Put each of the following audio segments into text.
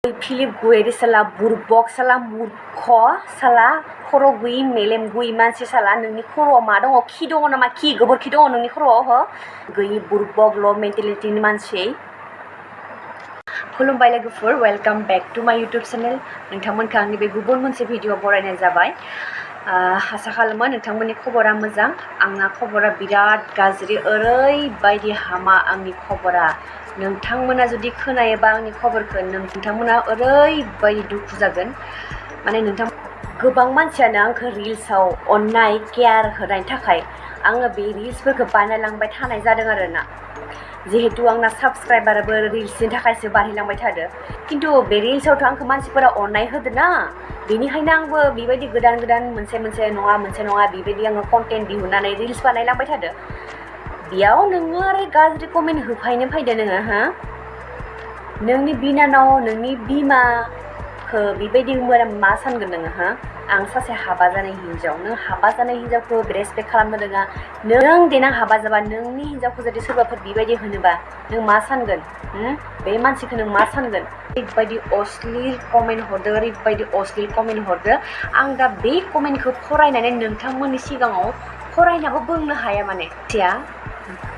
Philip गयारि साला बुरबक साला मूर्ख साला खर' गैयि मेलेम गैयि मानसि साला नोंनि खर'आव मा दङ खि दङ नामा खि गोबोरखि दङ नोंनि खर'आव हो गैयि बुरबक ल' मेन्टेलिटिनि मानसि खुलुमबाय लोगोफोर वेलकाम बेक टु माय इउटुब चेनेल नोंथांमोनखौ आंनि बे गुबुन मोनसे भिडिअ बरायनाय जाबाय आसा खालामो नोंथांमोननि खबरा मोजां आंना खबरा बिराद गाज्रि ओरैबायदि हामा आंनि खबरा नोंथांमोना जुदि खोनायोबा आंनि खबरखौ नोंथांमोना ओरैबायदि दुखु जागोन माने नोंथां गोबां मानसियानो आंखौ रिल्सआव अननाय केयार होनायनि थाखाय आङो बे रिल्सफोरखौ बानायलांबाय थानाय जादों आरोना जिहेतु आंना साबस्क्राइबाराबो रिल्सनि थाखायसो बारायलांबाय थादों खिन्थु बे रिल्सआवथ' आंखौ मानसिफोरा अननाय होदों ना बेनिखायनो आंबो बेबायदि गोदान गोदान मोनसे नङा बेबायदि आङो कन्टेन्ट दिहुननानै रिल्स बानायलांबाय थादों बेयाव नोङो आरो गाज्रि कमेन्ट होफायनो फैदो नोङो हो नोंनि बिनानाव नोंनि बिमाखौ बेबायदि होनबा मा सानगोन नोङो हो आं सासे हाबा जानाय हिन्जाव नों हाबा जानाय हिन्जावखौ रेसपेक्ट खालामनो रोङा नों देनां हाबा जाबा नोंनि हिन्जावखौ जुदि सोरबाफोर बेबायदि होनोबा नों मा सानगोन बे मानसिखौ नों मा सानगोन ओरैबायदि अश्लील कमेन्ट हरदो ओरैबायदि अश्लील कमेन्ट हरदो आं दा बे कमेन्टखौ फरायनानै नोंथांमोननि सिगाङाव फरायनाबो बुंनो हाया माने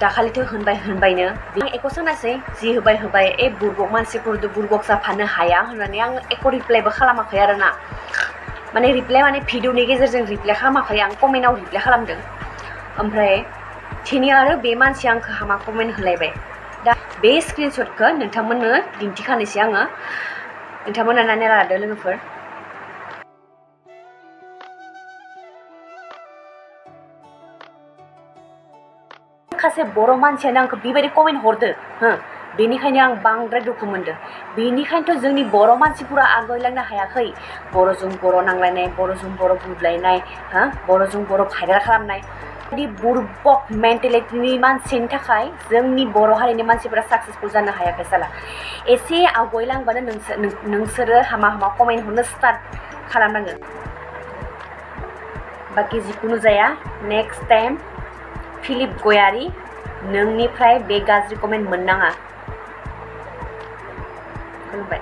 दाखालिथ' होनबायनो आं एख' सानासै जि होबाय बुरबक मानसिफोरजों बुरबक जाफानो हाया होननानै आं एख' रिप्लाइबो खालामाखै आरोना माने रिप्लाइ माने भिडिअनि गेजेरजों रिप्लाइ खालामाखै आं कमेन्टआव रिप्लाइ खालामदों ओमफ्राय दिनै आरो बे मानसिया आंखौ हामा कमेन्ट होलायबाय दा बे स्क्रिनशटखौ नोंथांमोननो दिन्थिखानोसै आङो नोंथांमोना नायना लादो लोगोफोर माखासे बर' मानसियानो आंखौ बेबायदि कमेन्ट हरदो हो बेनिखायनो आं बांद्राय दुखु मोनदों बेनिखायनोथ' जोंनि बर' मानसिफोरा आगयलांनो हायाखै बर'जों बर' नांलायनाय बर'जों बर' बुदलायनाय हो बर'जों बर' भाइरेल खालामनाय बिदि बुरबक मेन्टेलिटिनि मानसिनि थाखाय जोंनि बर' हारिनि मानसिफोरा साक्सेसफुल जानो हायाखै साला एसे आवगायलांबानो नोंसोरो हामा कमेन्ट हरनो स्टार्ट खालामनांगोन बाखि जिखुनु जाया नेक्स्ट टाइम फिलिप गयारि नोंनिफ्राय बे गाज्रि कमेन्ट मोननाङा खुलुमबाय।